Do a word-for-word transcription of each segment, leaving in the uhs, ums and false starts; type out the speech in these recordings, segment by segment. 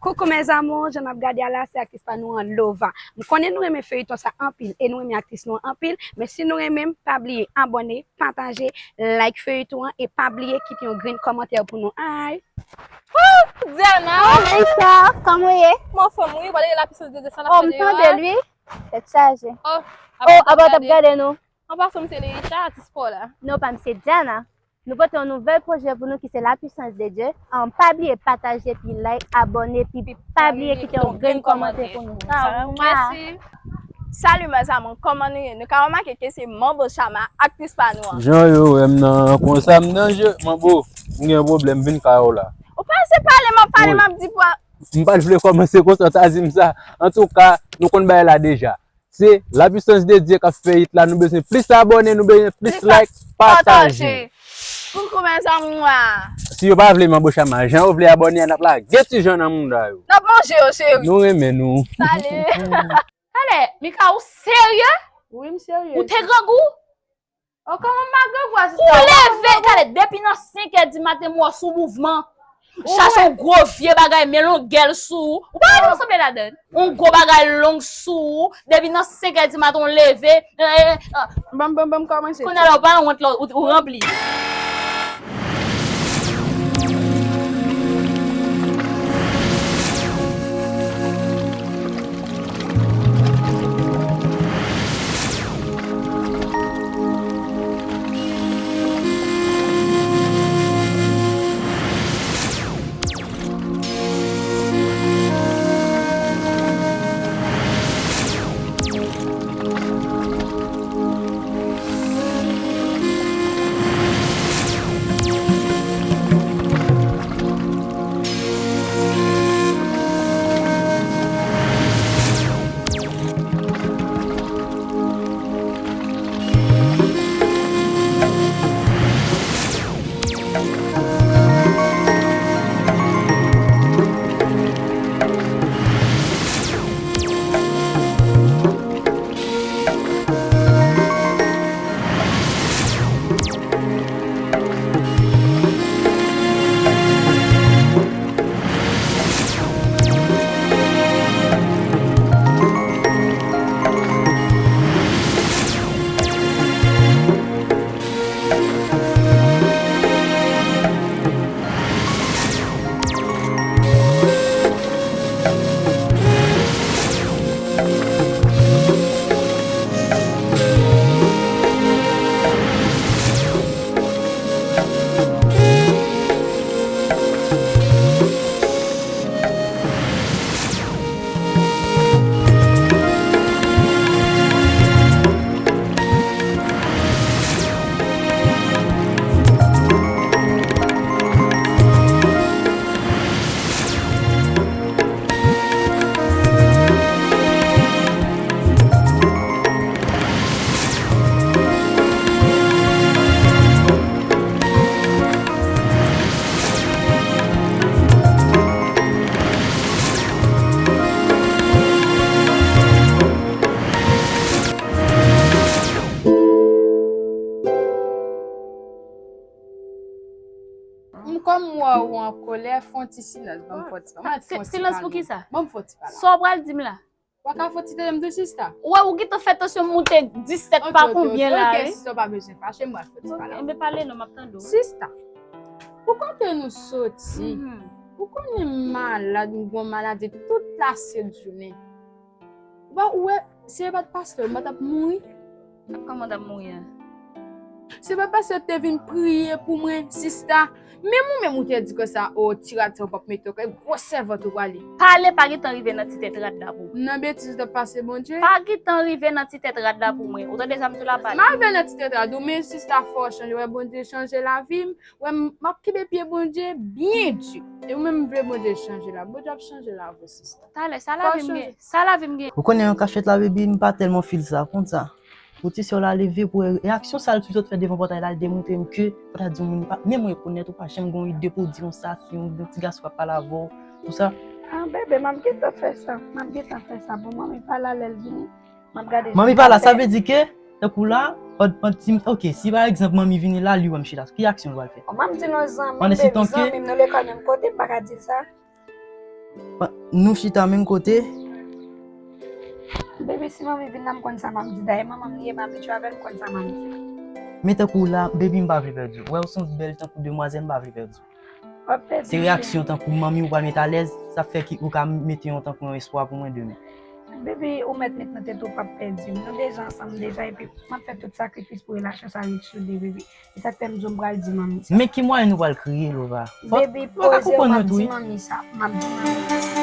Coucou mes amours, jan n ap gade a la, se aktris pa nou an, Lova. M konnen nou renmen feyton sa anpil e nou renmen aktris nou an anpil, men si nou renmen m, pa bliye abòne, pataje, like feyton an e pa bliye kite yon grenn kòmantè pou nou. Ay! Diana! Bonjour, kòman w ye? Mwen anfòm wi, w pale de la puissance de Dieu sa n ap Oh, fè m deyò tande a. L wi. Tèt chaje. Oh, Oh, apa w t ap gade nou? An pasan, m se Leisha, atis pa w la. Non, pa m se Diana. Nou pote yon nouvèl pwojè pou nou ki se La Puissance de Dieu. An, pa bliye pataje, pi like, abòne, pi pa bliye kite yon grenn kòmantè pou nou. Ah, mèsi. Salut mes amours, kòman nou ye? Nou ka remake ke se Manbo Chama, aktris pa nou an. Jan yo wè m nan konsa m nan je. Manbo, m gen pwoblèm, vin kay ou la. Ou pa se pale, m ap pale, m ap di pou. M pa t vle kòmanse konsa, w ta di m sa. Antouka, nou konn bagay la deja. Se La Puissance de Dieu k ap fè it la, nou bezwen plis abòne, nou bezwen plis like, pataje. Coucou mes amours. Si yo pa vle Manbo Chama, jan yo vle abòne a, n ap lage ti jan nan mouda yo. N ap manje yo, cheri. Nou renmen nou. Salut. Talè, Mika, ou serye? Wi, m serye. Ou te grangou? Oh, kòman m pa grangou a, sista? Ou leve, talè, depi nan senk è di maten, m wè w sou mouvman. Chache yon gwo vye bagay, men longè l sou ou. Ou pa wè nou sanble ladan l? Yon gwo bagay long sou ou. Depi nan senk è di maten, w leve. Eh, eh, ah. Ban m, ban m, ban m kòmanse. Kounye a la, ou pa wont la, ou, ou ranpli. M kòm m wè ou an kolè, fè yon ti silans, ban m fè yon ti pa. M ap fè yon ti Silans pale. Pou kisa? Ban m fè yon ti pale. Sa w pral di m la? Ou pa ka fè yon ti tande m tou, sista? Ou wè, ou gentan fè tansyon moute disèt pa konbyen la, Ok, wi. Sista, ou pa bezwen fache, m pral fè yon ti pale. Enben pale non, m ap tande w. Sista, pou kote nou soti, Mhm. ou konnen m malad, m gon maladi tout lasent jounen. Ou pa ou wè, si e pa t pastè, m pa t ap mouri. Kòman w t ap mouri a? Si e pa t pastè te vin priye pou mwen, sista. Menm ou menm ou te di konsa, o, ti rad sa ou p ap mete w kay, gwo sèvant ou prale. Pale pa gentan rive nan ti tèt rad la pou. Nan betiz ou t ap pase Bondye. Pa gentan rive nan ti tèt rad la pou mwen. Ou tande sa m di w la, pale. M a rive nan ti tèt rad ou, men sista, fò w chanje, wè Bondye chanje lavi m. Wè m, m ap kenbe pye Bondye byen di. E ou menm vle Bondye chanje la. Bondye ap chanje lavi w, sista. Talè, sa lavi m gen? Sa lavi m gen? Ou konnen yon kachèt la, baby, m pa tèlman feel sa, konn sa. Pou ti sè w la leve, pou reyaksyon sa l sot fè devan pòtay la, l demontre m ke, fò ta di yon moun pa, menm rekonèt ou pa janm gen yon ide pou w di yon sa, si yon, yon ti gason k ap pale avè w, tout sa. Ah, bebe, m ap gentan fè sa. M ap gentan fè sa pou mwen, men pa la lè l vini. M ap gade. Manmi pa la, sa vle di ke Tankou la, pandan, pandan, si, ok, si pa egzanp manmi vini la, li wè m chita, ki aksyon l pral fè? Bon, m ap di l yon zanmi m, baby, zanmi m, nou lekòl menm kote, m pa ka di l sa. Nou chita menm kote. Baby, si manmi vin la, m konn sa m ap di. Dayè, manman m li ye, m abitye avè l, m konn sa m ap di. Men tankou la, baby, m pa vle pèdi w. Wè, w se yon bèl tankou demwazèl, m pa vle pèdi w. W ap pèdi m. Se reyaksyon tankou manmi w pral met alèz, sa fè ki ou ka mete yon tankou yon espwa pou mwen demen. Baby, ou mèt met nan tèt ou, w p ap pèdi m. Nou deja ansanm deja, epi m ap fè tout sakrifis pou relasyon sa a ret sou de, baby. E sa k fè m di w m pral di manmi sa. Men ki mwayen nou pral kriye, Lova? Baby, poze w, m ap di manmi sa. M ap di manmi sa.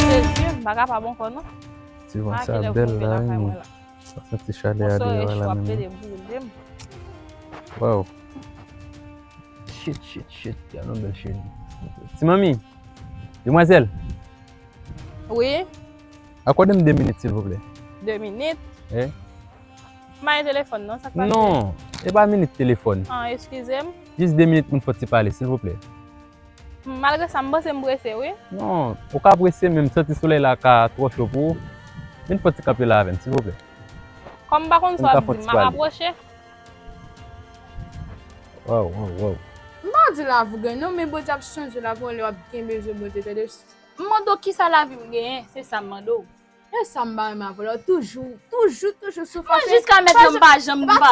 Jezi, m pa kapab ankò non. Ti van sa bèl la, wi. Sa santi chalè a deyò a la menm. Waw. Shit, shit, shit. Gade yon bèl cheri. Ti manmi. Demwazèl. Wi. Akòde m de minit, silvouplè. De minit? Wi. M pa gen telefòn, non, sa k pase? Non, e pa minit telefòn. Ah, eskize m. Jis de minit pou n fè ti pale, silvouplè. Malgre sa, m panse m prese, wi. Non, ou ka prese, men m santi solèy la ka twò cho pou ou. Vin fè ti kanpe la avè m, silvouplè. Kòm m pa konn sa w ap di, m ap apwoche. Waw, waw, waw. M pa di l avou gen non, men Bondye ap chanje lavi w lè w ap gen bezwen Bondye, tande. M mande w kisa lavi m genyen, se sa m mande w. E sa m pa renmen avè w la, toujou, toujou, toujou sou fache. Mwen jiska mentnan m pa janm, m pa.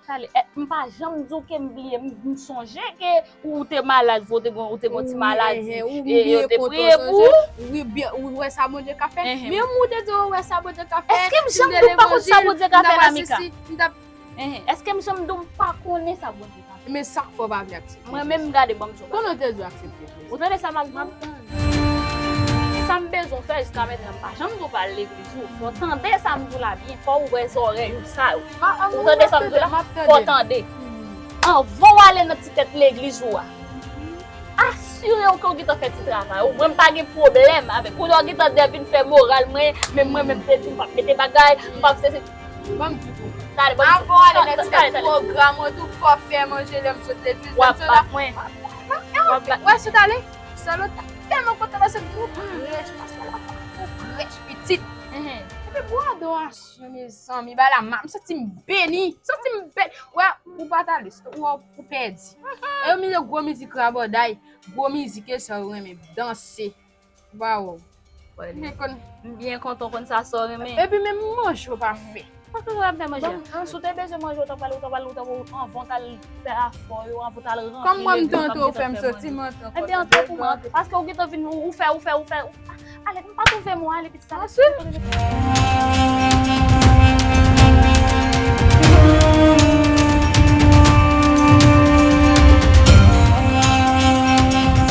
Talè, eh, m pa janm di w ke m bliye, m, m sonje ke ou te malad, ou te gon, ou te gon ti maladi, e yo te priye pou ou. Wi, byen, ou wè sa Bondye ka fè. Men ou te di ou wè sa Bondye ka fè. Èske m janm di w pa konn sa Bondye ka fè, Lamika? Enhen, èske m janm di w m pa konnen sa Bondye ka fè? Men sa k fè w pa vle aksepte Jezi? Mwen menm, gade, ban m di w bagay. Konnen w te dwe aksepte Jezi? Ou tande sa m ap di w? Sa m bezwen w fè jiska mentnan, m pa janm di w pa al legliz, ou fò w tande sa m di w la byen fò, ou wè zòrèy ou sa yo. Ou tande sa m di w la? Fò w tande. Anvan w ale nan ti tèt legliz ou a, asire w ke w gentan fè ti travay ou. Mwen, m pa gen pwoblèm avèk ou. Lè w gentan dè vin fè moral mwen, men mwen menm te di m p ap mete bagay, m p ap sezi. Ban m di w tou. Avan w ale nan ti tèt pwogram ou tou, fò w fè manje lè m sot legliz. W ap bat mwen. W ap bat mwen. Wè, sot ale. Sèl ou ta tèlman kontan paske nou prèch, pastè la fè nou prèch pitit. Epi pou adorasyon, mezanmi, bagay la, m santi m beni, m santi m beni. Wè, ou pa t ale, ou, ou pèdi. E yo mize gwo mizik rabòday, gwo mizik e sa yo renmen danse. Waw. M byen kontan w konn sa sa w renmen. Epi menm manje w pa fè. Paske w ap fè manje. Si w te bezwen manje, w ta pral, w ta pral, w ta pral anvan w t al fè afè w yo, anvan w t al rantre legliz, w t ap gentan fè manje. Ebyen, antre pou mwen, antre. Paske w gentan vin, ou fè, ou fè, ou fè. Ale, m pa twouve mo, ale, pitit sa.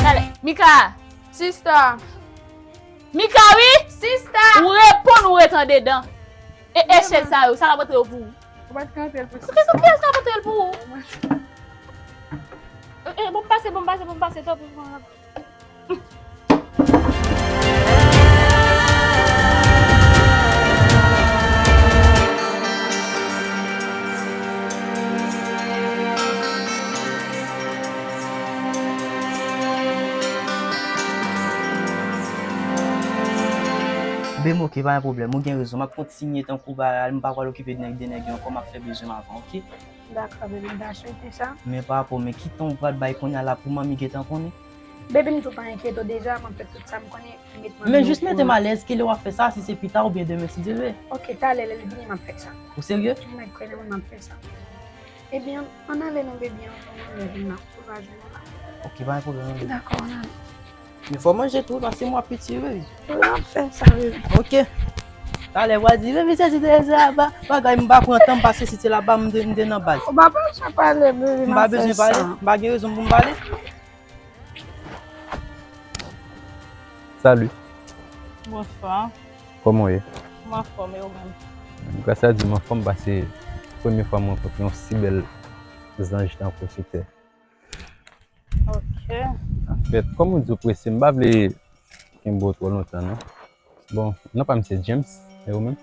Talè. Mika! Sista! Mika, wi! Sista! Ou reponn, ou ret andedan. E echèz sa yo, sa k ap antre yo pou ou? Ou pa t ka antre l pou sa. Kiyès, kiyès k ap antre l pou ou? E, e, bon, m pase, bon, m pase, bon, m pase, tanpri. Bemo, oke, pa gen pwoblèm. Ou gen rezon. M ap kontinye tankou bagay la, m pa pral okipe nèg de nèg yo ankò, m ap fè bezwen m avan, oke? Dakò, bebe, m ta swete sa. Men pa rapò, men ki tan ou pral bay kounye a la pou manmi gentan konnen? Bebe, m di w pa enkyete w deja, m ap fè tout sa m konnen, met manmi okouran. Men jis mete m alèz, ki lè w ap fè sa, si se pita oubyen demen, si Dye vle. Oke, talè, lè l vini, m ap fè sa. Ou serye? Mwen kwè nan mwen, m ap fè sa. Ebyen, ann ale non, bebe, anvan manmi vin, m ap soulaje nou la. Oke, pa gen pwoblèm, non. Dakò, ann ale. Men fò manje tou, paske mwen ap piti, wi. Wi, m ap fè sa, wi. Oke. Talè, w a di, bebe, se ti trezò a, ba, bagay, m pa pran tan, m pase site la, ba, m de, m de nan baz. Ou pa bezwen pale, bebe, m ap fè sa. M pa bezwen pale, m pa gen rezon pou m pale. Salut. Bonswa. Kòman w ye? M anfòm, e ou menm? Gras a Dye, m anfòm, paske premye fwa m rankontre yon si bèl zanj tankou w sou tè. Ok. Anfèt, kòm ou di w prese, m pa vle kenbe w twò lontan, non. Bon, non pa m se James, e ou menm?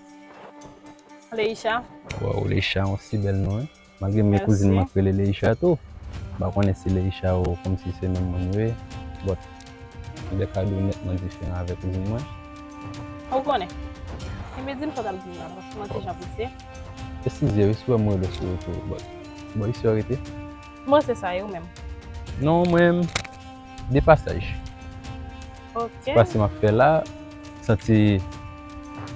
Leisha. Waw, Leisha, yon si bèl non, wi. Malgre m gen kouzin mwen k rele Leisha tou. M pa konnen si Leisha ou kòmsi se menm moun yo ye, but m te ka di w nètman diferan avèk kouzin mwen. Ou konnen. Ebyen, di m sa w t ap di m la, paske mwen se jan pou se. Eskize, wi, si w wè m rele w sou wout ou, but bò isi w rete? Mwen se sa, e ou menm? Non, mwen, de pasaj. Ok. Pase m ap fè la, santi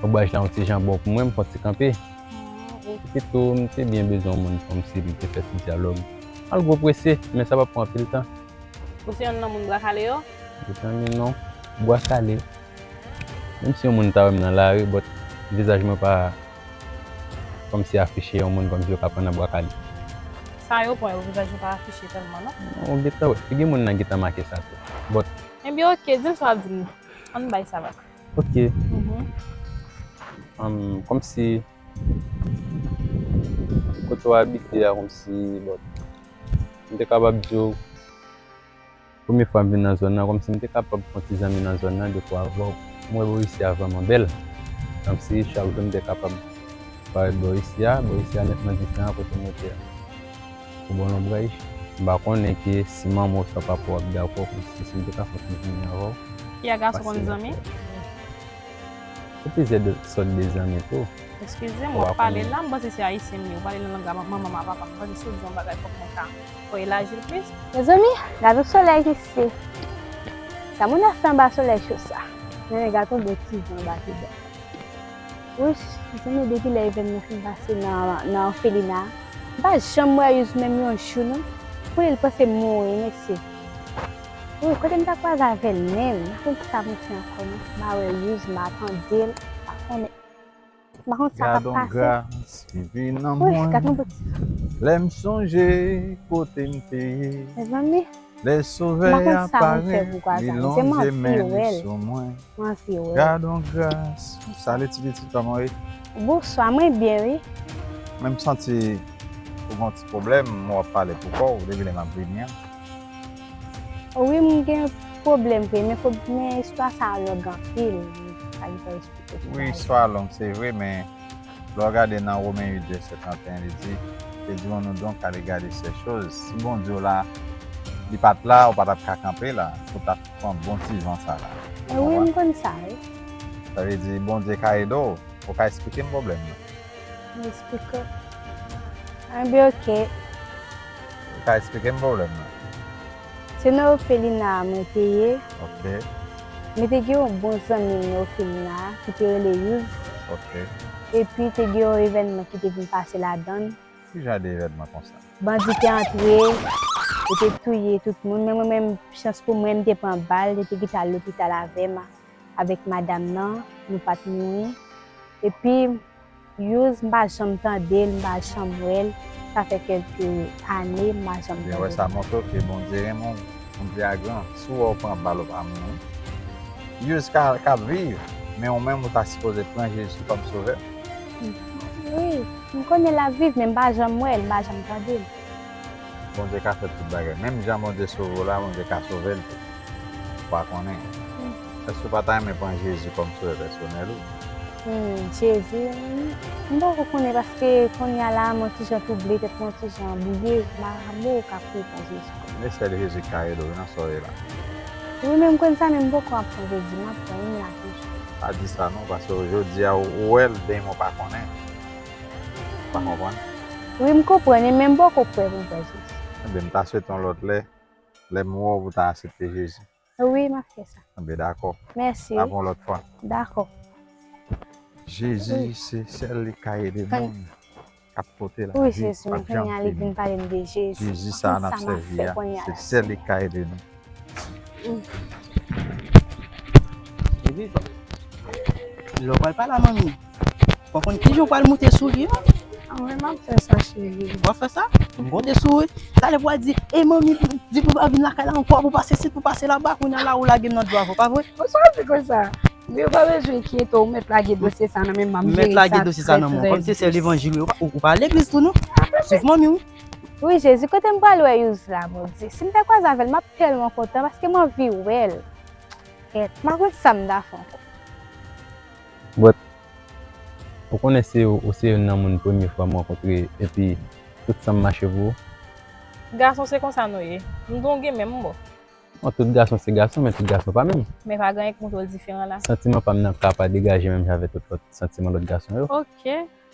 ombraj la yon ti jan bon pou mwen, m fè yon ti kanpe. Ah, ok. Epi tou, m te byen bezwen yon moun kòmsi pou m te fè ti dyalòg. Malgre w prese, men sa p ap pran anpil tan. Ou se yonn nan moun bwa kale yo? Ou konnen non, bwa kale. Menm si yon moun ta wè m nan lari, but vizaj mwen pa kòmsi afiche yon moun kòmsi yo ka pran nan bwa kale. Sa yo pran yo, vizaj yo pa afiche tèlman, non? Ou gentan wè, figi moun nan gentan make sa tou. But Ebyen, ok, di m sa w ap di m. Ann bay sa bak. Ok. Mhm. Um, kòmsi kote w abite a, kòmsi, but m te kapab di w, premye fwa m vin nan zòn nan, kòmsi m te kapab fè yon ti zanmi nan zòn nan, dekwa avè w. M wè bò isi a vrèman bèl. Kòmsi chak jou m te kapab parèt bò isi a, bò isi a nètman diferan kote m rete a. Ou bon lonbraj, m pa konnen ke si manman w oswa papa w ap dakò, kòmsi si m te ka fè yon ti zanmi avè w. Fi a gason konn zanmi? Gen plizyè de, sòt de zanmi tou. Eskize m, w ap pale la, m panse se ayisyen m ye. Ou pale nan lang a manman m a papa m. M panse si w di yon bagay, fòk mwen ka fè w elaji l plis. Mezanmi, gade yon solèy isi. Sa moun ap fè anba solèy cho sa? Men gade yon bon ti van anba pye bò. Wouch, mezanmi, depi lè evènman fin pase nan, nan òfelina, m pa janm wè Yous menm yon jou, non. Pou li, l panse m mouri, mesye. Wi, kote m ta kwaze avè l menm? M pa konn sa pou m fè ankò, non. M pa wè Yous, m pa tande l, m pa konnen. M pa konn sa k ap pase. Gad on gras ki vin nan mwen. Wi, gad on gras. Lè m sonje kote m te ye. Mezanmi, lè Sovè a parèt, li lonje men li sou mwen. M anvi wè l. Gad on gras. Salye ti pitit, kòman w ye? Bonswa, mwen byen, wi. Men m santi ou gen yon ti pwoblèm, m wè w ap pale pou kò w depi lè m ap vini an. Wi, m gen pwoblèm vre, men pwob-, men istwa sa a long anpil. M pa gen tan eksplike tout bagay. Wi, istwa a long, se vre, men lè w gade nan Women uit, vèsè trannteyen, li di, et dirons-nous donc à l'égard de ces choses, si Bondye w la, li pa t la, ou pa t ap ka kanpe la, pou w t ap pran bon ti van sa la. Wi, m konn sa, wi. Sa vle di, Bondye ka ede w, ou ka eksplike m pwoblèm nan? M eksplike w. Anben, ok. Ou ka eksplike m pwoblèm nan? Se nan òfelina a mwen te ye. Ok. Men te gen yon bon zanmi m nan òfelina a ki te rele Yous. Ok. Epi te gen yon evènman ki te vin pase ladan l. Ki jan de evènman konsa? Bandi te antre, yo te touye tout moun. Men mwen menm, chans pou mwen, m te pran bal, yo te kite al lopital avè m, avèk madanm nan, nou pa t mouri. Epi, Yous, m pa janm tande l, m pa janm wè l. Sa fè kèlke ane, m pa janm tande l. Ebyen, wè, sa montre w ke Bondye renmen w. Bondye a gran. Si w wè w pran bal, ou pa mouri. Yous ka, k ap viv, men ou menm, ou ta sipoze pran Jezi kòm sovè. Wi, m konnen l ap viv, men m pa janm wè l, m pa janm tande l. Bondye ka fè tout bagay. Menm jan Bondye sove w la, Bondye ka sove l tou. Ou pa konnen. Hmm. Èske w pa ta renmen pran Jezi kòm sovè pèsonèl ou? Hmm, Jezi, hmm, m poko konnen paske kounye a la, mwen ti jan twouble, tèt mwen ti jan bwouye, m pa, m poko ka kouri pran Jezi. Men sèl Jezi k ka ede w nan sa w ye la. Wi, men m konn sa, men m poko ap pran Jezi, m ap pran, m la toujou. Pa di sa non, paske jodi a, ou, ou wè l, demen w pa konnen. Ou pa konprann? Wi, m konprann, men m poko prè pou m pran Jezi. Enben, m ta swete yon lòt lè, lè m wè w pou w ta aksepte Jezi. Wi, m ap fè sa. Enben, dakò. Mèsi, wi. N ap yon lòt fwa. Dakò. Jezi, wi, se sèl li k ka ede moun k ap pote lavi, wi, Jezi, men kounye a li vin pale m de Jezi. Jezi sa a n ap sèvi a, se sèl li k ka ede nou. Epi, lè w pral pale a manmi, fò w konn kijan w pral moute sou li, non? Anmwey, m ap fè sa, cheri. W ap fè sa? M konte sou ou, wi. Talè pou w al di, e manmi, di pou pa vin lakay la ankò, pou pase sit, pou pase laba, kounye a la, ou lage m nan dlo avè w, pa vre? Poukisa w di konsa? Men ou pa bezwen enkyete w, ou mèt lage dosye sa nan men m, m ap jere sa trè, trè byen. M mèt lage dosye sa nan men w, kòm se sè levanjil ou ye, ou pa, ou, ou pa al legliz tou, non? Swiv manmi w. Wi, Jezi, kote m pral wè Yous la, Bondye? Si m te kwaze avè l, m ap tèlman kontan, paske m anvi wè l. Kèt, m pa konn sa m ta fè ankò. But, ou konnen se ou, ou se youn nan moun premye fwa m rankontre, epi tout sa m mache pou ou. Gason se konsa nou ye. Nou gen menm, bon. Bon, tout gason se gason, men tout gason pa menm. Men pa gen anyen k montre w diferan la. Santiman pa m nan ka pa degaje menm jan avèk tout lòt santiman lòt gason yo. Ok,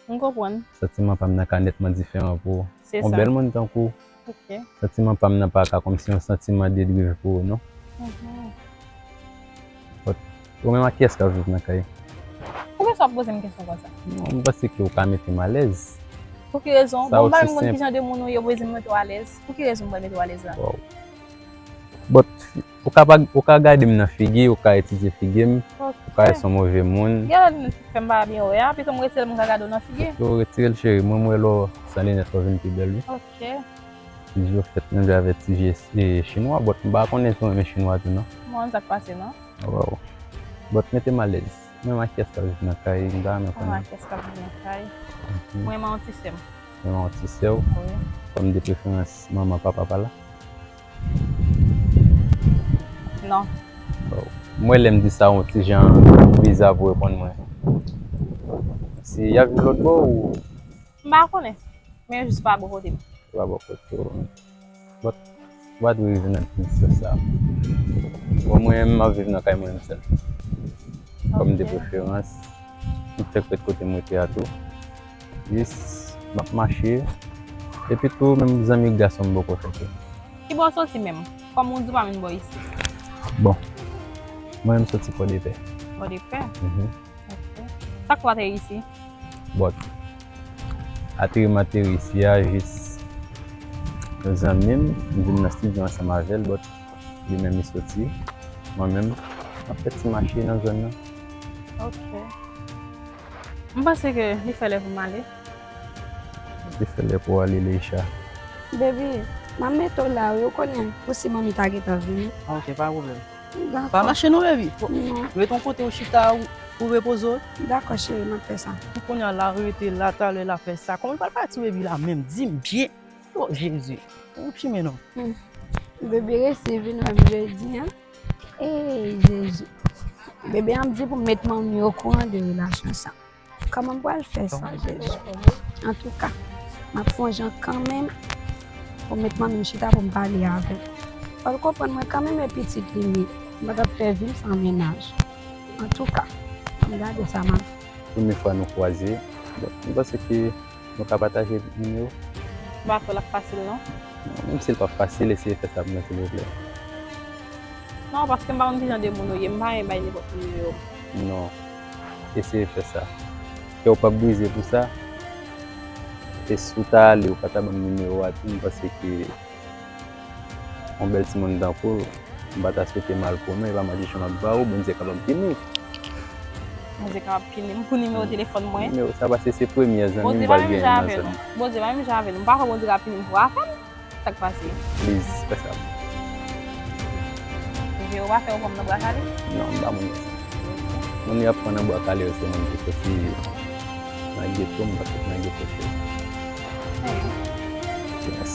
m konprann. Santiman pa m nan ka nètman diferan pou Se yon sa. Bèl moun tankou w. Ok. Santiman pa m nan pa ka kòmsi yon santiman de drive pou ou, non. Mhm. Ou menm ak kiyès k ap viv nan kay? Poukisa w ap poze m kesyon konsa? Non, m panse ke ou ka mete m alèz. Pou ki rezon? Sa Bon, m pa osi menm konn senp. Ki jan de moun ou ye, ou bezwen mete w alèz. Pou ki rezon m pral mete w alèz la? Wow. But, ou ka, pa- ou ka gade m nan figi, ou ka etidye figi m, ou ka wè se yon move moun. Gade, fè m pa byen wè a, pito m retire l, m ka gade w nan figi. Yo retire l, cheri. Mwen, m wè lè w san linèt, w vin pi bèl, wi. Ok. Ti je w fèt menm jan avèk ti je e, chinwa, but m pa konnen si w renmen chinwa tou, non. Mwen, sa k pase, non? Wow. But mete m alèz. Mwen, ak kiyès k ap viv nan kay, m ta renmen Mwen, konnen. Ak kiyès k ap viv nan kay? Mwen, mwen, yon ti sè m. Mwen, yon ti sè w. Wi. Fanm de preferans, manman, papa pa la. Non. Bon, mwen, lè m di sa, yon ti jan bizarre pou reponn mwen. Si y ap viv lòt bò ou? M pa konnen. Men yo jis pa bò kote m. Pa bò kote w. But, what we even nan sa? Bon, mwen, m ap viv nan kay mwen menm sèl. Fanm de Ok. Preferans. M fèk ret kote m rete a tou. Jis, m ap mache. Epi tou, menm zanmi gason m poko fè tou. Ki bò w soti menm? Kòm ou di w pa menm bò isi. Bon, mwen, m soti Pòdepè. Pòdepè? Mhm. Ok. Sa k fè w ateri isi? But, ateri m ateri isi a, jis yon zanmi m, m vin nan estidyo ansanm avè l, but li menm li soti. Mwen menm, m ap fè ti mache nan zòn nan. Ok. M panse ke li fè lè pou m ale. Li fè lè pou w ale, Leisha. Baby, m ap mete w la wi, ou konnen, pou si manmi ta gentan vini. Ah, ok, pa pwoblèm. Dakò. Pa mache non, baby. Non. Rete yon kote ou chita ou, ou repoze w. Dakò, cheri, m ap fè sa. Pou kounye a la, rete la, talè la fè sa. Kòman l pral pati, baby, la menm? Di m byen. Oh, Jezi. Ou fimen non. Baby resi vin wè m jodi an. Ey, Jezi. Baby an di pou m met manmi okouran de relasyon sa. Kòman m pral fè sa, Jezi? Antouka, m ap fè yon jan kanmenm pou m met manmi m chita pou m pale avè l. Fò l konprann mwen kanmenm e pitit li m ye. M pa t ap fè vi m san mennaj. Antouka, ann gade sa m ap fè. Premye fwa nou kwaze, bon, m panse ke nou ka pataje nimewo. M pa kwè l ap fasil, non. Menm si l pa fasil, eseye fè sa pou mwen, silvouplè. Non, paske m pa konn ki jan de moun ou ye, m pa renmen bay nenpòt moun nimewo m. Non. Eseye fè sa. Kè w p ap brize pou sa. E si w ta ale, ou pa ta ban m nimewo a tou, m panse ke yon bèl timoun tankou w, m pa ta swete mal pou ou, non, e pa madichon m ap ba ou, Bondye kapab pini w. Bondye kapab pini m pou nimewo telefòn mwen. Nimewo sa, paske se premye zanmi m Bondye pa pral menm genyen jan nan avè zòn nou. Nan. Bondye pa menm jan avè nou. M pa kwè Bondye ka pini m pou afè m. Sa k pase? Please, fè sa. Jezi, ou pa fè ou pran m nan bra kale? Non, m pa moun konsa. Moun y ap pran nan bra kale yo se moun ki soti nan geto, m pa soti nan geto, cheri. Hey. Yes.